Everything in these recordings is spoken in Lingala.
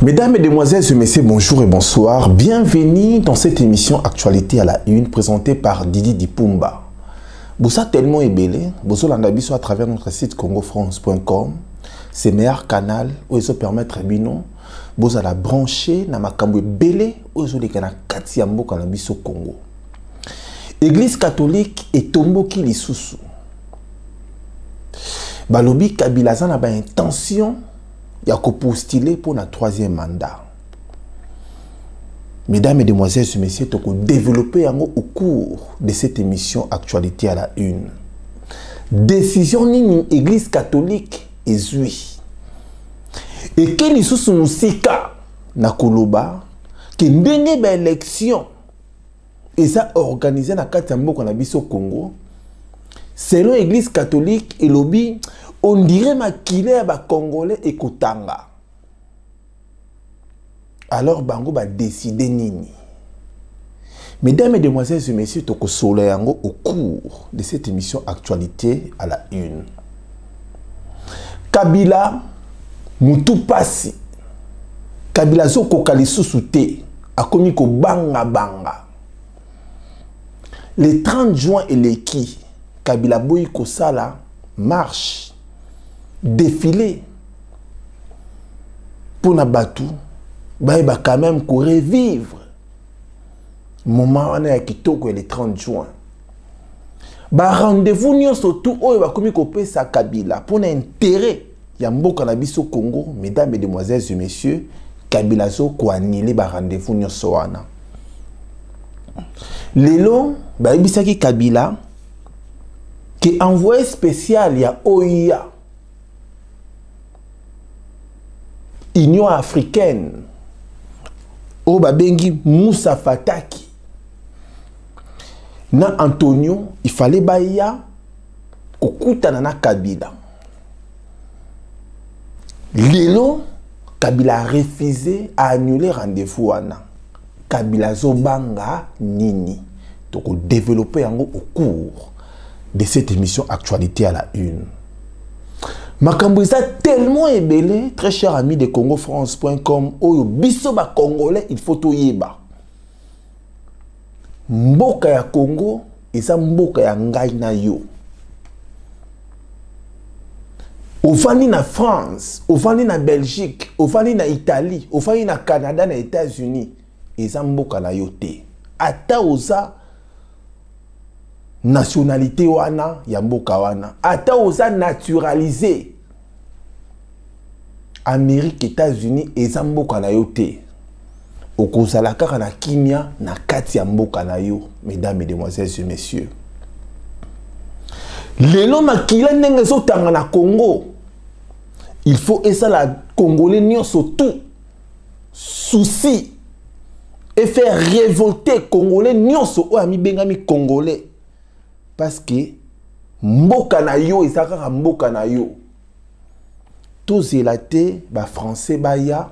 Mesdames, Mesdemoiselles et Messieurs, bonjour et bonsoir. Bienvenue dans cette émission Actualité à la Une présentée par Didi Dipumba. Boza tellement ebele, bozolanda biso à travers notre site congofrance.com. C'est meilleur canal où ils permettre bino bozala branché na makambo ebele oyo ezoleka na kati ya mboka na biso Congo. Église catholique etomboki lisusu. Balobi Kabila aza na ba intention ya kopostuler pour na troisième mandat. Mesdames, Mesdemoiselles et Messieurs, toko développer yango au cours de cette émission Actualité à la Une. Décision nini Église catholique ezwi. Eke lisusu mosika na koloba ke ndenge ba élection eza organisé na kati ya mboka na biso Congo, selon Église catholique elobi on dirait makila ya ba Congolais ekotanga. Alors bango ba décider nini? Mesdames, Mesdemoiselles et Messieurs, tokosola yango au cours de cette émission Actualité à la Une. Kabila mutu pasi. Kabila azokoka lisusu te, akomi kobanga banga. Le 30 juin eleki, Kabila boyi kosala marche, défilé pour na batu bayeba quand même ko revivre moment wana ya kitoko ya le 30 juin. Ba rendez-vous nyonso tout oyo bakomi kopesa Kabila pour na intérêt ya mboka na biso Congo, mesdames, mesdemoiselles et messieurs, Kabila zo ko annuler ba rendez-vous nyonso wana. Lelo bayebisaki Kabila ke envoyé spécial ya OUA, Union africaine, oyo babengi Moussa Fataki na Antonio, il fallait baya kokutana na Kabila. Lelo Kabila a refusé à annuler rendez-vous wana. Kabila zobanga nini? Toko développer yango au cours de cette émission Actualité à la Une. Makambo eza tellement ebele, très cher ami de congofrance point com, oyo biso ba Congolais, il faut toyeba. Mboka ya Congo eza mboka ya ngai na yo. Ovandi na France, ovandi na Belgique, ovandi na Italie, ovandi na Canada, na États-Unis, eza mboka na yo te. Ata oza nationalité wana ya mboka wana, ata oza naturalisé Amérique, États-Unis, eza mboka na yo te. Okozala kaka na kimia na kati ya mboka na yo, mesdames, mesdemoiselles et messieurs. Lelo makila ndenge ezotanga na Congo, il faut esala Congolais nyonso tout souci et faire révolter Congolais nyonso oyo amibengami Congolais, parce que mboka na yo eza kaka mboka na yo. Tozela te ba Français baya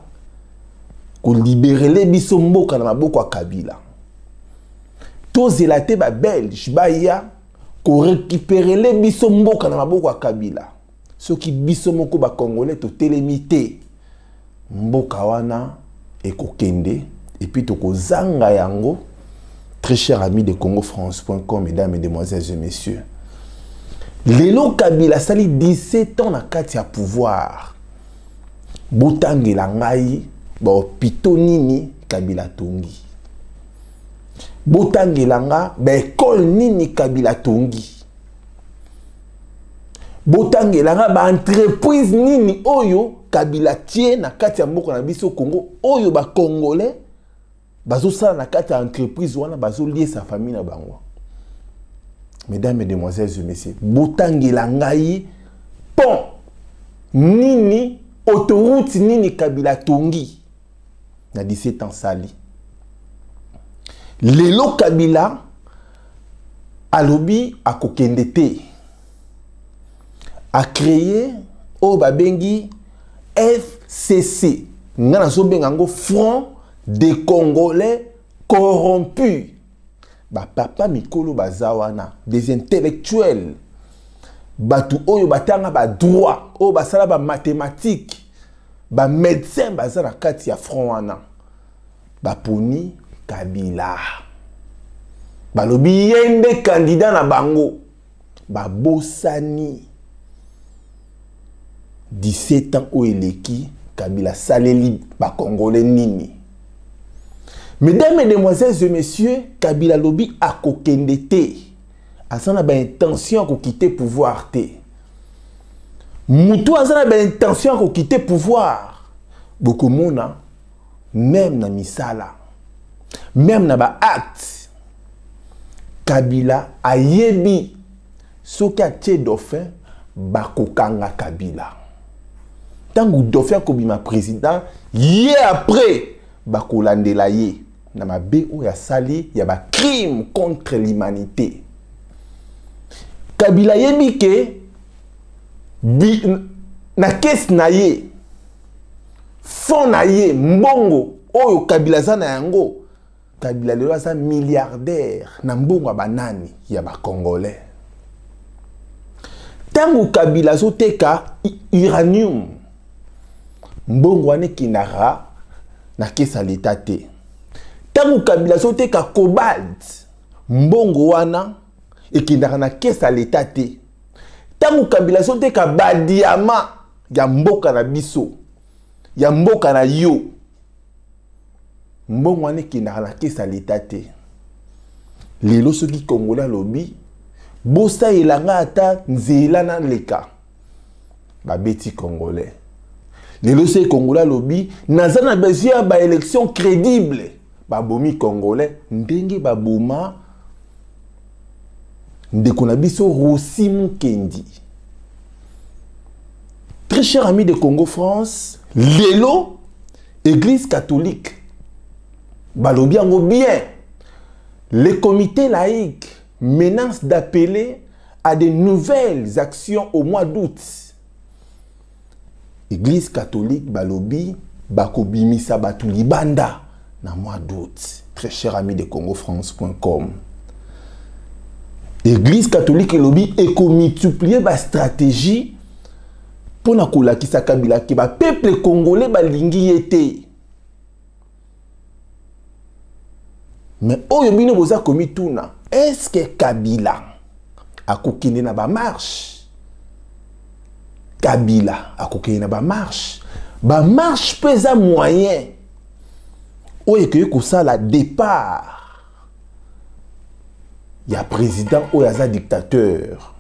kolibérele biso mboka na maboko ya Kabila. Tozela te ba Belge baya korécupérele biso mboka na maboko ya Kabila. Soki biso moko ba Congolais totelemi te, mboka wana ekokende et puis tokozanga yango. Très cher ami de congofrance point com, mesdames, mesdemoiselles et messieurs, lelo Kabila asali 17 ans na kati ya pouvoir. Botangela ngai ba hôpitaux nini Kabila tongi. Botangela nga ba école nini Kabila tongi. Botangela nga ba entreprise nini oyo Kabila tie na kati ya mboka na biso Congo, oyo ba Congolais bazosala na kati ya entreprise wana, bazolie sa famille na bango. Mesdames, mesdemoiselles et messieurs, botangela ngai pont nini, autoroute nini Kabila tongi na 17 ans sali. Lelo Kabila alobi akokende te, a créé oyo babengi FCC, nga nazobenga yango Front des Congolais corrompus. Ba papa mikolo baza wana, des intellectuels, batu oyo batanga ba droit, oyo basala ba mathématiques, Bamédecin baza na kati ya front wana, baponi Kabila, balobi ye nde candidat na bango. Babosani 17 ans oyo eleki, Kabila asaleli Bacongolais nini? Mesdames, mesdemoiselles et messieurs, Kabila alobi akokende te, aza na baintention ya koquitter pouvoir te. Motu aza na baintention ya koquitter pouvoir, bokomona même na misala, même na baacte. Kabila ayebi soki atie dauphin, bakokanga Kabila. Ntango dauphin akobima président, ye après bakolandela ye na mabe oyo asali ya bacrime contre l'humanité. Kabila ayebi ke na caisse na ye, fonds na ye, mbongo oyo Kabila aza na yango, Kabila lelo aza milliardaire na mbongo ya banani? Ya Bacongolais. Ntango Kabila azoteka uranium, mbongo wana ekendaka na caisse ya leta te. Ntango Kabila azoteka cobalt, mbongo wana ekendaka na caisse ya leta te. Ntango Kabila azoteka badiamants ya mboka na biso, ya mboka na yo, mbongo wana ekendaka na caisse ya leta te. Lelo soki Congolais alobi bosalela nga ata nzela naleka, babeti Congolais. Lelo soki Congolais alobi naza na besoin ya baélection crédible, babomi Congolais ndenge baboma ndeko na biso Rossy Mukendi. Très cher ami de Congo France, lelo Église catholique balobi yango bien: les comités laïques menacent d'appeler à de nouvelles actions au mois d'août. Église catholique balobi bakobimisa bato libanda na mois d'août. Très cher ami de congofrance.com, Église catholique elobi ekomultiplier bastratégie mpona kolakisa Kabila ke bapeuple congolais balingi ye te. Mais oyo bino boza komituna, est-ce Kabila akokende na bamarche? Kabila akokende na bamarche? Bamarche mpe eza moyen oyo ekoki kosala départ ya président oyo aza dictateur.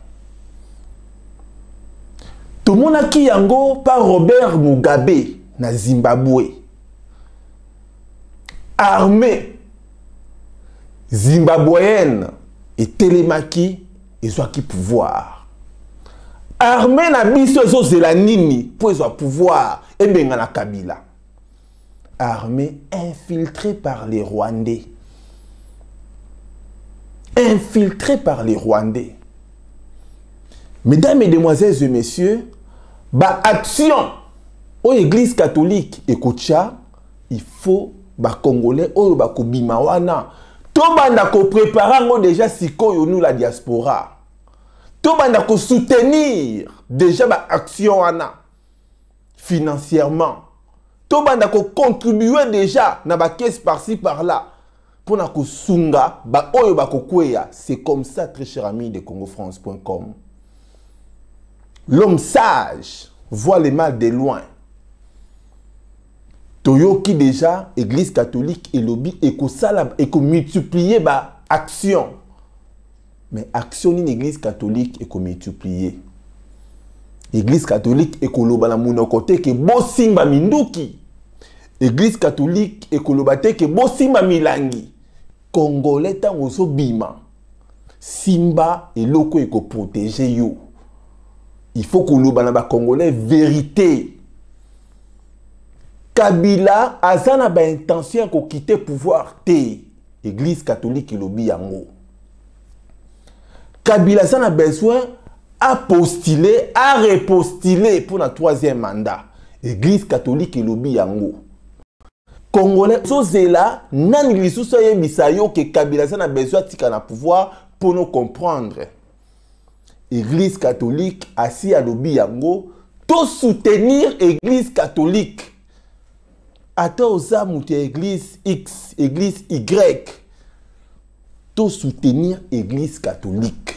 Tomonaki yango pa Robert Mugabe na Zimbabwe. Armée zimbabwéenne etelemaki, ezwaki pouvoir. Armée na biso ezozela nini mpo ezwa pouvoir, ebengana Kabila? Armée infiltrée par les Rwandais, infiltrée par les Rwandais. Mesdames, mesdemoiselles et messieurs, baaction oyo Église catholique ekotia, il faut Bacongolais oyo bakobima wana tobanda kopréparer yango déjà sikoyo. Nous, la diaspora, tobanda kosoutenir déjà baaction wana financièrement, tobanda kocontribuer déjà na bacaisse par-ci par-là mpona kosunga baoyo bakokweya. C'est comme ça, très cher ami de congofrance.com. L'homme sage voit le mal de loin. Toyoki déjà Église catholique elobi ekosala, ekomultiplier baaction. Mais action nini Église catholique ekomultiplier? Église catholique ekoloba na monoko te ke bosimba minduki. Église catholique ekoloba te ke bosimba milangi. Congolais, ntango ozobima, simba eloko ekoprotéger yo. Il faut koloba na Bacongolais vérité. Kabila aza na baintention ya koquitter pouvoir te. Église catholique elobi yango. Kabila aza na besoin apostuler, arepostuler pour na troisième mandat. Église catholique elobi yango. Congolais, ozozela nani lisusu ayebisa yo ke Kabila aza na besoin atika na pouvoir mpo comprendre? Église catholique asi alobi yango. Tosoutenir Église catholique. Ata oza moto ya église X, église Y, to soutenir église catholique.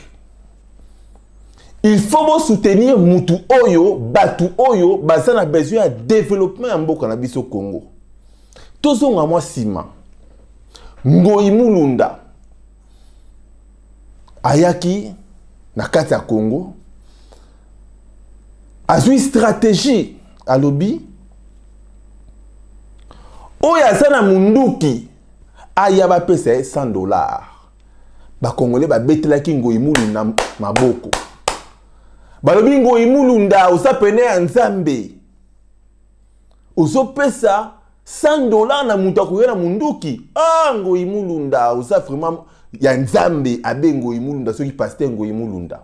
Il faut bo soutenir mutu oyo, batu oyo baza na besoin ya développement ya mboka na biso Congo. Tozonga mwa nsima. Ngoyi Mulunda ayaki na kati ya Congo, azwi stratégie, alobi oyo aza na munduki aya bapesa ye 100 $. Bakongole babetelaki Ngoyi Mulunda maboko, balobi: "Ngoyi Mulunda, oza pene ya Nzambe, ozopesa 100 $ na moto akoya na munduki. Ah, Ngoyi Mulunda, oza vraiment ya Nzambe." Abe Ngoyi Mulunda, soki pasteur Ngoyi Mulunda.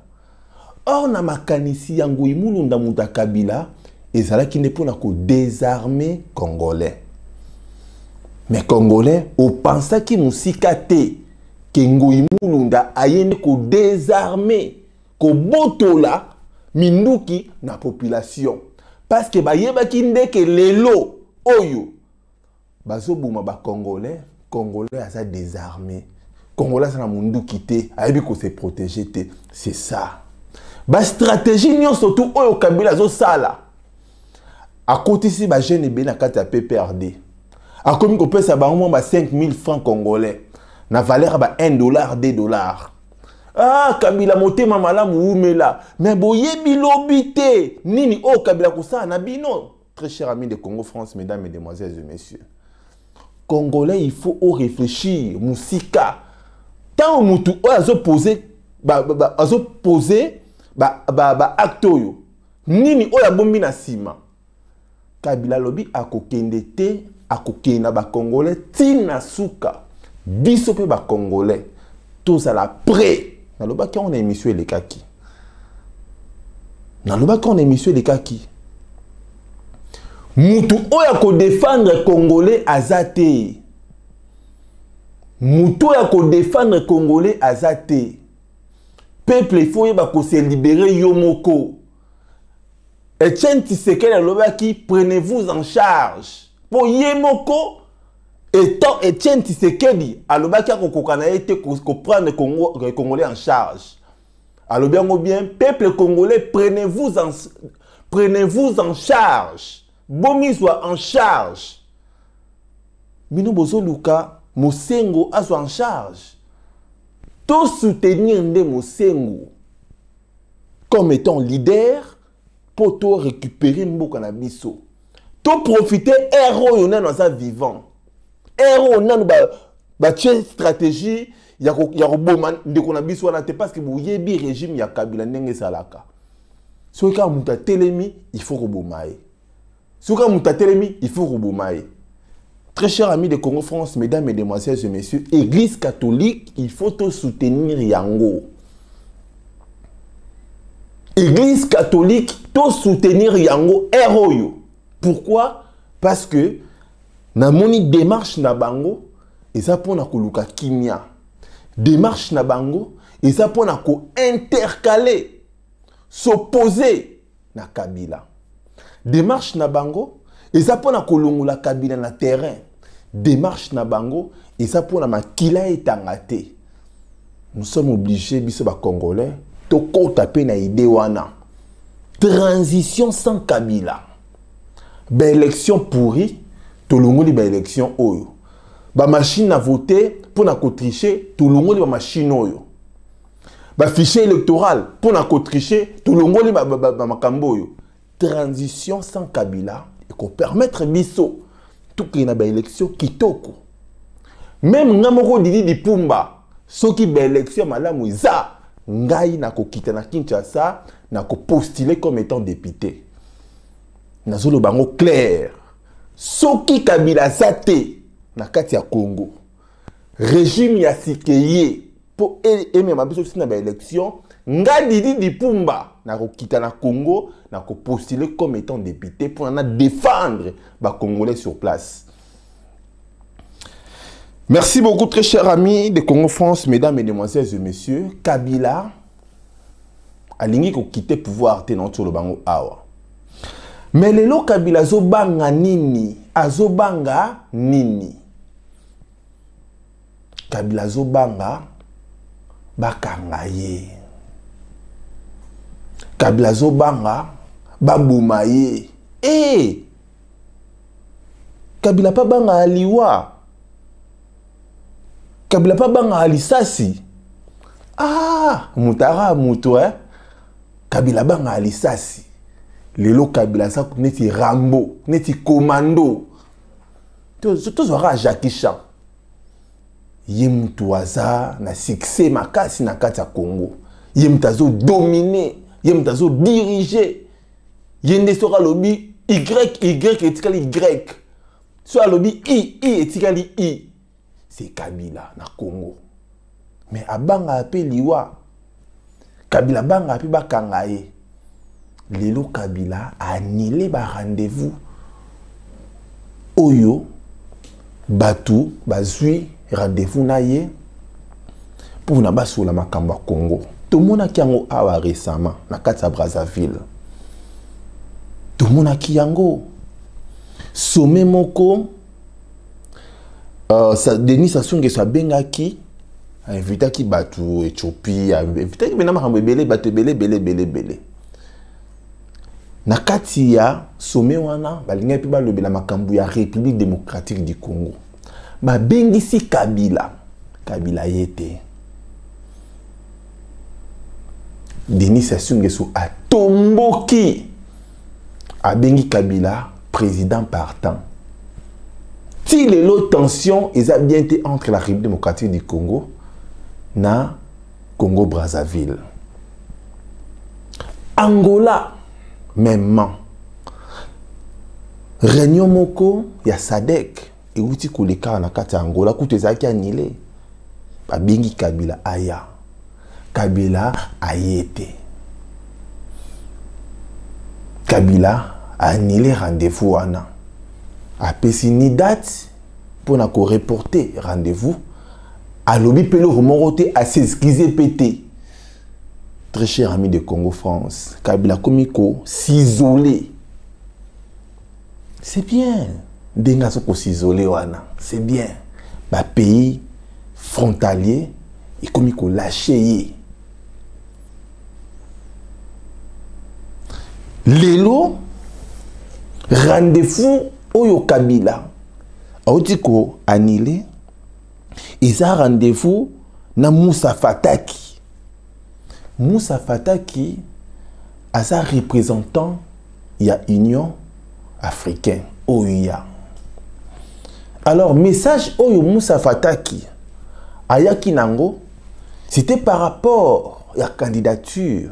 Or na makanisi ya Ngoyi Mulunda, moto ya Kabila, ezalaki nde mpona kodésarmer Congolais. Mais Congolais opansaki mosika te ke Ngoyi Mulunda aye nde kodésarmer, kobotola minduki na population, parce que bayebaki ndeke lelo oyo bazoboma Bacongolais, Congolais aza désarmé, Congolais aza na munduki te, ayebi kose protéger te. C'est ça bastratégie nyonso tu oyo Kabila azosala. Akotisi bajeune ebele na kati ya PPRD, akomi kopesa bango mwa ba 5000 francs congolais na valeur ya ba 1 dollar, 2 dollar. Ah, Kabila motema malamu, wumela. Mais boyebi lobi te nini oyo Kabila kosala na bino. Très cher ami de Congo France, mesdames, mesdemoiselles et messieurs Congolais, il faut réfléchir mosika. Ntango mutu oyo azopose azopose baacte oyo, nini oyo abombi na nsima? Kabila alobi akokende te, akokende na Bacongolais ntina suka. Biso mpe Bacongolais tozala prêt. Nalobaki yango na émission elekaki, nalobaki yango na émission elekaki: mutu oyo akodéfendre Congolais aza te, mutu oyo akodéfendre Congolais aza te. Peuple, il faut oyeba kose libérer yo moko. Etienne Tshisekedi alobaki: "Prenez-vous en charge." Mpo ye moko étant Etienne Tshisekedi alobaki akokoka na ye te koprendre Congolais en charge. Alobi yango bien: "Peuple congolais, prenez-vous en charge, bomizwa en charge." Bino bozoluka Mosengo azwa en charge. Tosoutenir nde Mosengo comme étant leader mpo to récupérer mboka na biso. Toprofite ere oyo nano aza vivant, ere oyo nano batie stratégie ya koboma ndeko na biso wana te, parce que boyebi régime ya Kabila ndenge ezalaka. Soki kaka moto atelemi, il faut koboma ye. Soki kaka moto atelemi, il faut koboma ye. Très cher ami de Congo France, mesdames, mesdemoiselles et messieurs, église catholique, il faut te soutenir yango. Église catholique, to soutenir yango ere oyo. Pourquoi? Parce que namoni démarche na bango eza mpona koluka kimia, démarche na bango eza mpona kointercaler, s'opposer na Kabila, démarche na bango eza mpona kolongola Kabila na terrain, démarche na bango eza mpona makila etanga te. Nous sommes obligés, biso Bacongolais, tokɔta mpe na idée wana: transition sans Kabila. Baélection pourri, tolongoli baélection oyo. Bamachine à voter mpona kotricher, tolongoli bamachine oyo. Bafichier électoral mpona kotricher, tolongoli bamakambo oyo. Transition sans Kabila ekopermettre biso tokende na baélection kitoko. Même nga moko Didi Dipumba, soki baélection malamu eza, ngai nakokita na Kinshasa, nakopostule comme étant député. Nazoloba yango clair: soki Kabila aza te na kati ya Congo, régime ya sike ye mpo emema biso si na baélection, nga Didi Dipumba nakokita na Congo, nakopostule comme étant député mpona na défendre Bacongolais sur place. Merci beaucoup, très chers amis de Congo France, mesdames, mesdemoiselles et messieurs. Kabila alingi kokite pouvoir te na otolo bango awa. Mais lelo Kabila azobanga nini? Azobanga nini? Kabila azobanga bakanga ye. Kabila azobanga baboma ye. Eh! Kabila pa banga liwa. Kabila pa banga lisasi. Ah, mutara mutu eh. Kabila banga lisasi. Lelo Kabila aza neti Rambo, neti commando. Tozwaka Jackie Chan. Ye mutu aza na succès makasi na kati ya Congo. Ye mutu azo dominer, ye mutu azo diriger. Ye nde soki alobi Y, Y etikali Y. Soki alobi I, I etikali I. C'est Kabila na Congo. Mais abanga pe liwa. Kabila banga pe bakanga ye. Lelo Kabila a annulé ba rendez-vous. Oyo batu bazui rendez-vous na ye pour na basola makambo ya Congo. Tomonaki yango awa récemment na kati ya Brazzaville. Tomonaki yango sommet moko Denis Sassou Nguesso abengaki, invitaki bato Éthiopie, invitaki mena makambo ebele, bato ebele ebele ebele ebele. Na kati ya sommet wana balingaki mpe balobela makambo ya République démocratique du Congo. Babengisi Kabila, Kabila ye te. Denis Sassou Nguesso atomboki, abengi Kabila président partant. Ti lelo tension eza bien te entre la République démocratique du Congo na Congo Brazzaville. Angola mêmement. Réunion moko ya SADC euti koleka na kati ya Angola kutu ezalaki annulé. Babengi Kabila aya. Kabila aye te. Kabila a annulé rendez-vous wana. Apesi ni date pour na ko reporter rendez-vous. Alobi pe eloko moko te, a s'excuser pe te. Très cher ami de Congo France, Kabila komi ko s'isoler. C'est bien. Ndenge azo ko s'isoler wana, c'est bien. Ba pays frontalier ekomi ko lâcher ye. Lelo rendez-vous oyo Kabila auti ko annuler eza rendez-vous na Moussa Fataki. Moussa Fataki aza représentant ya Union africaine OUA. Alors message oyo Moussa Fataki ayaki nango, c'était par rapport ya candidature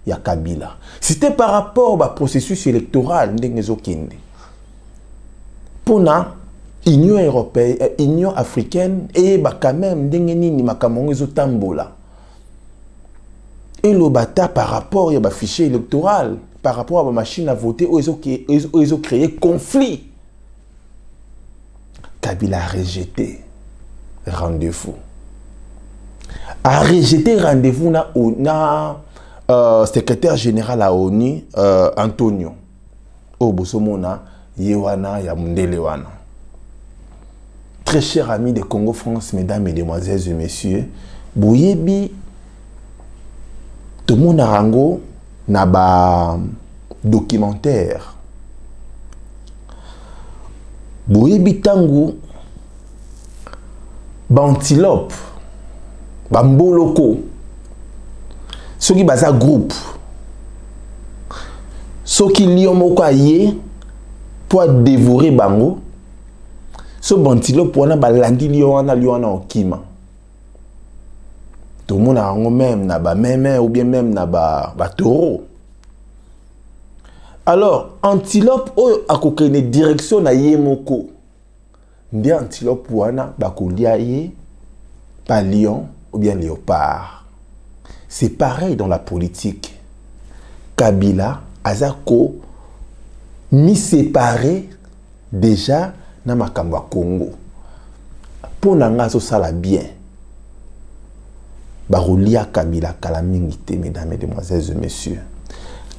ya Kabila. C'était par rapport ba processus électoral ndenge ezokende. Pona Union européenne, Union africaine et ba quand même ndenge nini makambo ngo ezotambola. Elobata par rapport ya ba fichier électoral, par rapport à ba machine à voter oyo ezo créer conflit. Kabila a rejeté rendez-vous. A rejeté rendez-vous na secrétaire général à ONU, Antonio. Oyo bosomona ye wana ya mundele wana. Très cher ami de Congo France, mesdames, mesdemoiselles et messieurs, boyebi tomona rango na ba documentaire. Boyebi tangu ba antilope, ba mboloko, soki baza groupe, soki lion moko aye po a dévorer bango, so ba antilope wana balandi lion wana, lion wana okima. Tomona yango même na ba meme ou bien même na ba taureau. Alors antilope oyo akokende direction na ye moko, nde antilope wana bakolia ye pa lion ou bien léopard. C'est pareil dans la politique. Kabila azako mi séparer déjà na makambo ya Congo. Pona nga azosala bien. Barolia Kabila kala mingi te, mesdames, mesdemoiselles et messieurs.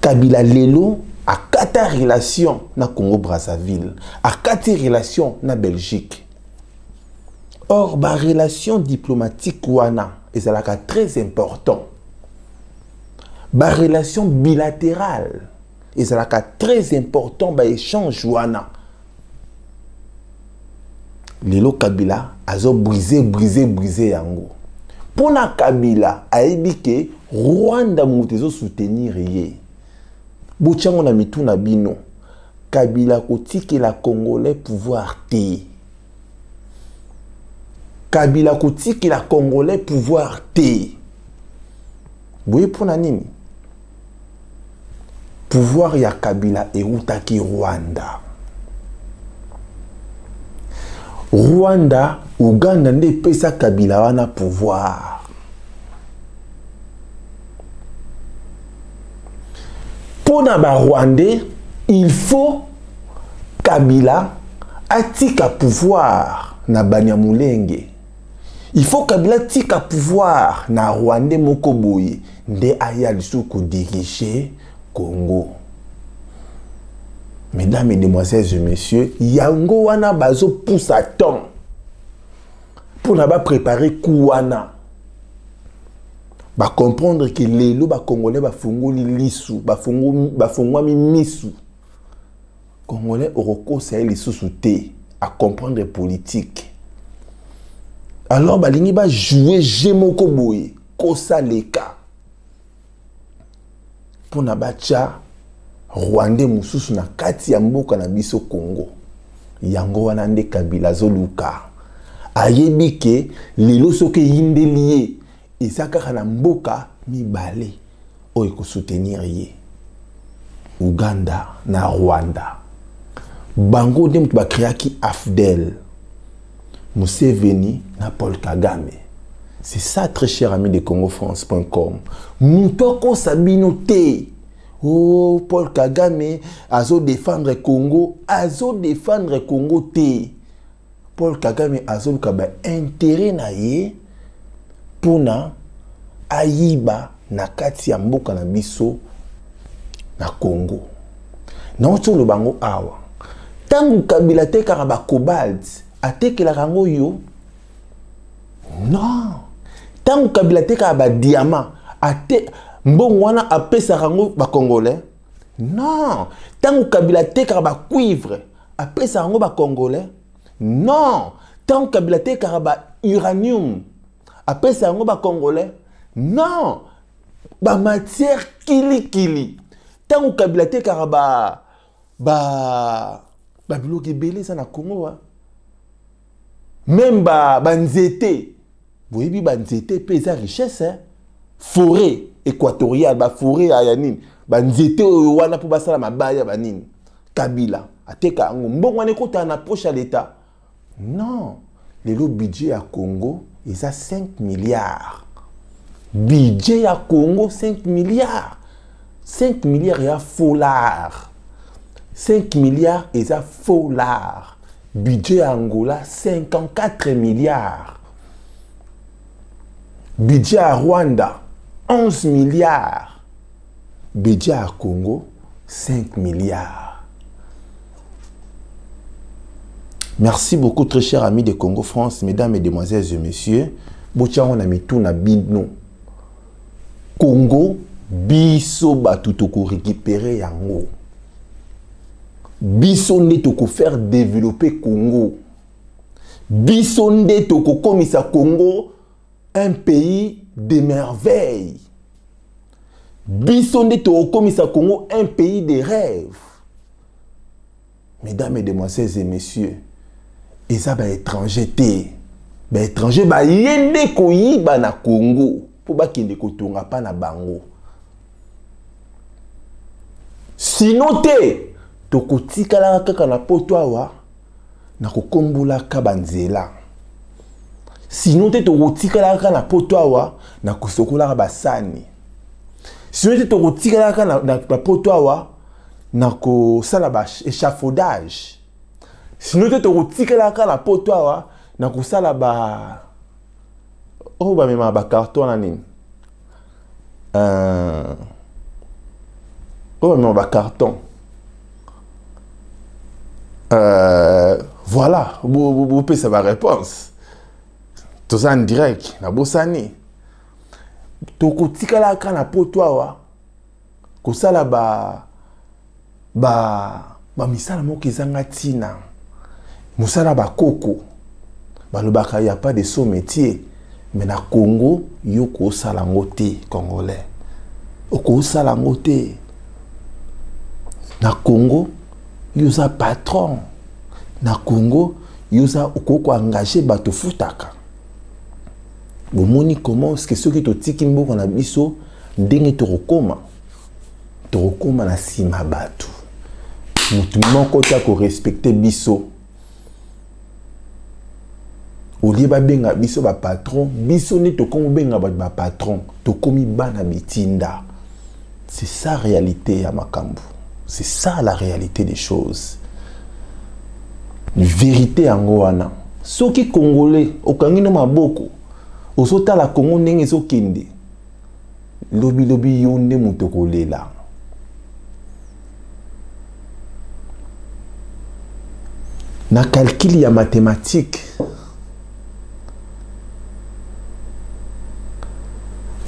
Kabila lelo a Akata relation na Congo Brazzaville, akati relation na Belgique. Or ba relation diplomatique wana ezalaka très important. Ba relation bilatérale ezalaka très important, ba échange wana. Lelo Kabila azo briser, briser, briser yango. Pona Kabila ayebi ke Rwanda moto ezo soutenir ye. Botyango na mitu na bino. Kabila kotikela Congolais pouvoir te. Kabila kotikela Congolais pouvoir te. Boye pona nini? Pouvoir ya Kabila eutaki Rwanda. Rwanda, Uganda nde epesa Kabila wana pouvoir. Pona ba Rwandais, il faut Kabila atika pouvoir na Banyamulenge. Il faut Kabila atika pouvoir na Rwandais moko boye nde aya lisusu ko diriger Congo. Mesdames, mesdemoiselles et messieurs, yango wana bazo poussa temps pour na ba préparer coup wana. Ba comprendre que lelo ba Congolais ba fungoli lisu, ba fungu, ba fungwami misu. Congolais okokosa ye lisusu te à comprendre politique. Alors balingi ba jouer jeu moko boye kosa leka pona batia Rwandais mosusu na kati ya mboka na biso Congo. Yango wana nde Kabila azoluka. Ayebi ke lelo soki eyindeli ye eza kaka na mboka mibale oyo ekosoutenir ye, Uganda na Rwanda. Bango nde moto bakreaki AFDL, Museveni na Paul Kagame. C'est ça, très cher ami de congofrance.com. Moto akosa bino te. Oh, Paul Kagame azo défendre Congo, azo défendre Congo te. Paul Kagame azoluka ba intérêt na ye pona ayiba na kati ya mboka na biso na Congo. Nauti oloba yango awa. Tango Kabila atekaka ba cobalt, atekelaka yango yo? Non. Tango Kabila atekaka ba diamant, ate mbongo wana apesaka yango ba Congolais? Non. Tango Kabila atekaka ba cuivre, apesaka yango ba Congolais? Non. Tango Kabila atekaka ba uranium, apesaka yango ba Congolais? Non. Ba matière kilikili. Tango Kabila atekaka ba biloko ebele eza na Congo, wa. Même ba nzete. Boyebi ba nzete pe eza richesse, hein? Forêt équatoriale, ba forêt ya nini? Ba nzete oyo wana po basala mabaya ba nini? Kabila ateka yango, mbongo wana ekota na poche ya l'État. Non, lelo budget ya Congo eza 5 milliards. Budget ya Congo 5 milliards. 5 milliards ya folar. 5 milliards eza folar. Budget ya Angola 54 milliards. Budget ya Rwanda 11 milliards. Budget ya Congo 5 milliards. Merci beaucoup, très cher ami de Congo France, mesdames, mesdemoiselles et messieurs. Botiango na mitu na bino. Congo, biso batu toko récupérer yango. Biso nde toko faire développer Congo. Biso nde toko komisa Congo un pays de merveilles. Biso nde toko komisa Congo un pays de rêves. Mesdames, mesdemoiselles et messieurs, eza ba étranger te. Ba étranger ba yende koyiba na Congo po bakende kotonga pa na bango. Sinon te, tokotikalaka kaka na poto awa na kokombolaka ba nzela. Sinon te, tokotikalaka kaka na poto awa na kosokolaka basani. Sinon te, tokotikalaka na poto awa na kosala ba échafaudage. Sinon te, tokotikalaka na poto awa na kosala ba oyo bamemaka ba carton na nini? Oyo bamemaka ba carton. Voilà, bopesa baréponse. Toza en direct, nabosani. Tokotikalaka na poto awa kosala ba bamisala moko ezanga ntina, mosala bakoko balobaka ya pas de sot métier, mais na Congo yo kosala yango te. Congolais, okosala yango te. Na Congo yo oza patron, na Congo yo oza okoki koengage bato, futaka. Bomoni comment ce que soki totiki mboka na biso ndenge tokokoma, tokokóma na nsima bato, motu moko te akorespecte biso. Olie babenga biso bapatron, biso nde tokomi obenga bato bapatron, tokomi bana bitinda. C'est ça réalité ya makambo, c'est ça la réalité des choses, vérité yango wana. Soki Congolais okangi no maboko, ozotala Kongo ndenge ezokende, lobilobi yo nde moto kolela. Na calcul ya mathématique,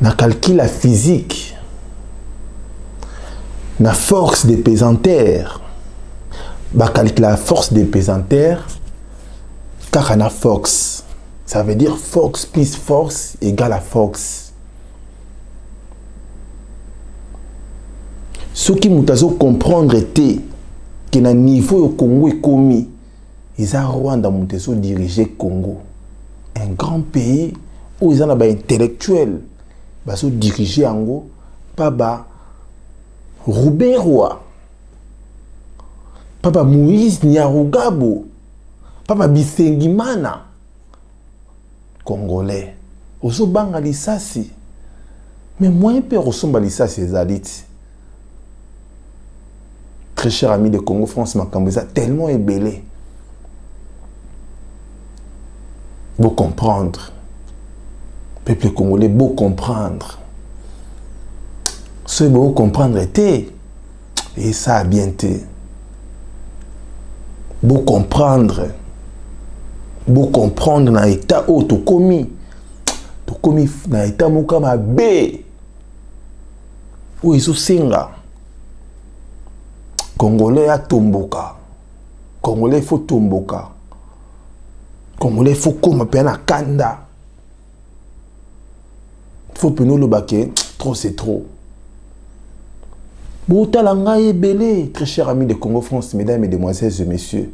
na calcul ya physique, na force de pesanteur, bacalcule la force de pesanteur kaka na force. Ça veut dire force plus force égale à force. Soki moto azocomprendre te ke na niveau oyo Congo ekomi, eza Rwanda moto ezodirige Congo, un grand pays oyo eza na baintellectuel bazodirige yango, pa ba Ruberwa, pa ba Moïse Nyarugabo, pa ba Bisengimana. Congolais ozobanga lisasi, mais moyen mpe kosomba lisasi ezali ti. Très cher ami de Congo France, makambo eza tellement ebele. Bocomprendre, peuple congolais, bocomprendre. Soki bocomprendre te, esa bien te. Bocomprendre, bocomprendre na état oyo tokomi. Tokomi na état moko mabe oyo ezosenga Congolais atomboka. Congolais faut tomboka, Congolais faut koma mpe na kanda, faut pene oloba ke trop c'est trop. Botala ngai ebele. Très cher ami de Congo France, mesdames, mesdemoiselles et messieurs,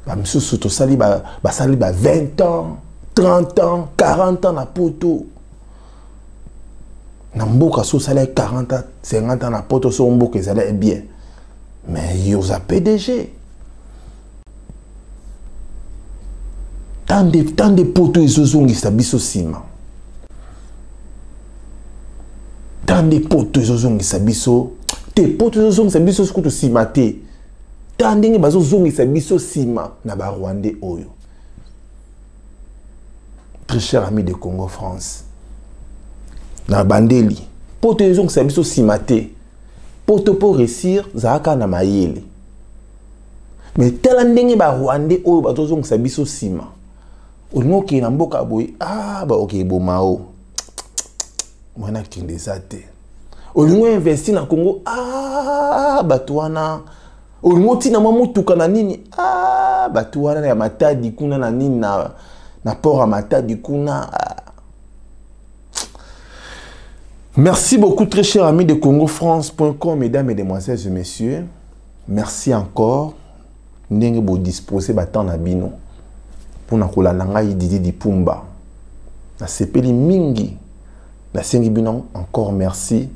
bamisusu tosali, basali ba 20 ans, 30 ans, 40 ans na poto. Na mboka so osali 40 ans, 50 ans na poto, so mboka ezali bien, mais yo oza PDG. Tant de poto ezozongisa biso nsima, tant de poto ezozongisa biso te, poto ezozongisa biso kutu nsima te. Ta ndenge bazozongisa biso nsima na barwandais oyo. Très cher ami de Congo France, na bandeli, poto ezongisa biso nsima te. Poto mpo réussir, zalaka na mayele. Mais tala ndenge barwandais oyo bazozongisa biso nsima. Olingi okende na mboka boye, ah, baokee boma o mwana kende eza te. Olingi oinvestir na Congo, ah, bato wana. Olingi otina mwa motuka na nini, ah, bato wana ya Matadi kuna na nini na port ya Matadi kuna, ah. Merci beaucoup, très cher ami de congofrance.com, mesdames, mesdemoiselles et messieurs. Merci encore. Ndenge bodisposer batemps na bino mpona kolanda ngai Didi Dipumba, nasepeli mingi. Nasengi bino encore merci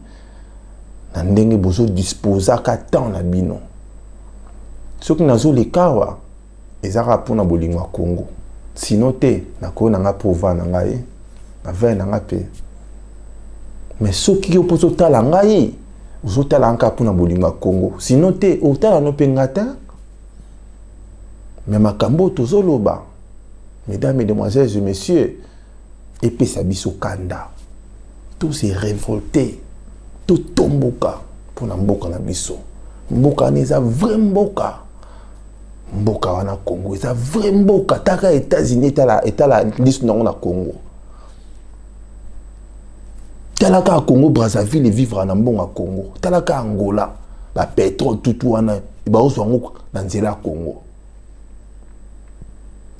na ndenge bozodisposaka temps na bino. Soki nazoleka awa, eza kaka mpona bolingo ya Congo, sinon te nakoki na ngai mpo na ngai na vere na ngai mpe. Mais soki yo mpo ozotala ngai, ozotala kaka mpona bolingo ya Congo, sinon te otala no mpe nga te. Mais makambo oyo tozoloba, mesdames, mesdemoiselles et messieurs, epesa biso kanda, tose révolter, totomboka mpona mboka na biso. Mboka wana eza vrai mboka. Mboka wana Congo eza vrai mboka. Taka États-Unis, etala, etala lisu nango na Congo. Tala kaka Congo Brazzaville evivre na mbongo ya Congo. Tala kaka Angola, bapétrole tutu wana baozwa yango na nzela ya Congo.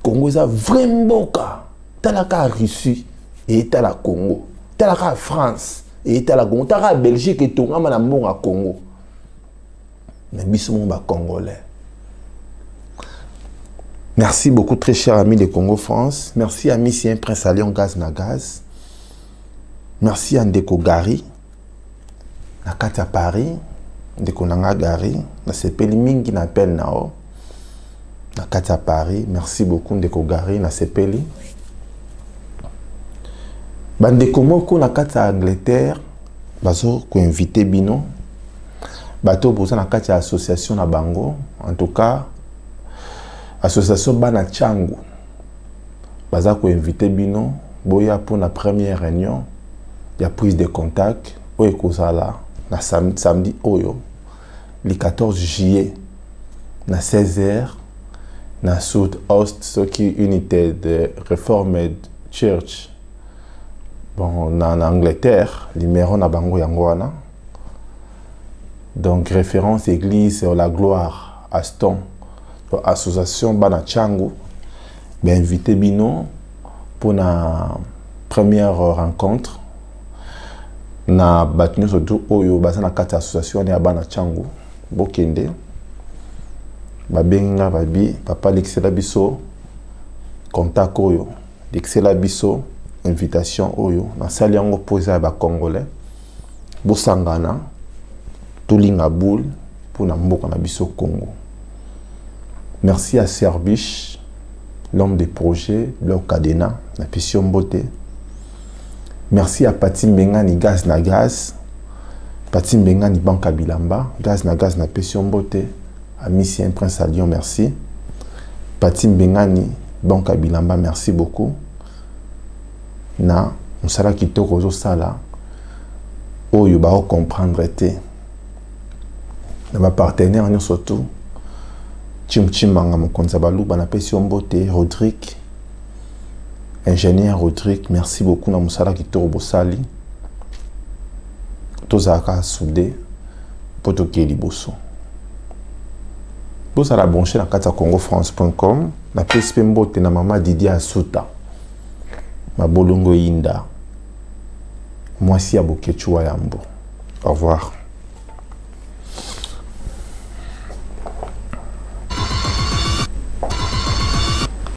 Congo eza vrai mboka. Tala kaka Russie eyetala Congo, tala kaka France eyetala Congo, tala kaka Belgique etongama na mbongo ya Congo. Na biso moko bacongolais. Merci beaucoup, très cher ami de Congo France. Merci ami Sien Prince à Lyon, Gaz na Gaz. Merci à Ndeko Gary na kati ya Paris. Ndeko nanga Gary, nasepeli mingi na appel na o na kati ya Paris. Merci beaucoup, Ndeko Gary, nasepeli. Bandeko moko na kati ya Angleterre bazo koinvite bino, bato boza na kati ya association na bango, en tout cas association Bana Tshangu, baza koinvite bino boya mpona première réunion ya prise de contact oyo ekozala na samedi oyo le 14 juillet na 16h na South Ost, soki United Reformed Church. Bon, na Angleterre, numéro na bango yango wana. Donc référence église La Gloire, Aston. Donc, association Bana Tshangu bainvite bino mpona première rencontre na bato nyonso tu oyo baza na kati ya association wana ya Bana Tshangu. Bokende. Babengi nga, babi: "Papa, lekisela biso contact oyo, lekisela biso invitation oyo." Nasali yango mpo eza ya bacongolais. Bosangana, tolinga boule mpona mboka na biso Congo. Merci à Serbiche, l'homme des projets, Bloc Cadena, napesi yo mbote. Merci à Pati Mbengani, Gaz na Gaz. Pati Mbengani, Banque Bilamba, Gaz na Gaz, napesi yo mbote. Amisien Prince à Lyon, merci. Pati Mbengani, Banque Bilamba, merci beaucoup na mosala kitoko ozosala oyo baocomprendre te. Na bapartenaire nyonso tu, Chimchimbanga, mokonzi ya Baluba, napesi yo mbote. Rodrigue, ingénieur Rodrigue, merci beaucoup na mosala kitoko bosali. Tozalaka soudé mpo tokee liboso. Bozala branché na kati ya congofrance.com. Napesi mpe mbote na mama Didier Asuta Mabolongo Eyinda, mwasi ya Bokechu wa Yambo. Au revoir.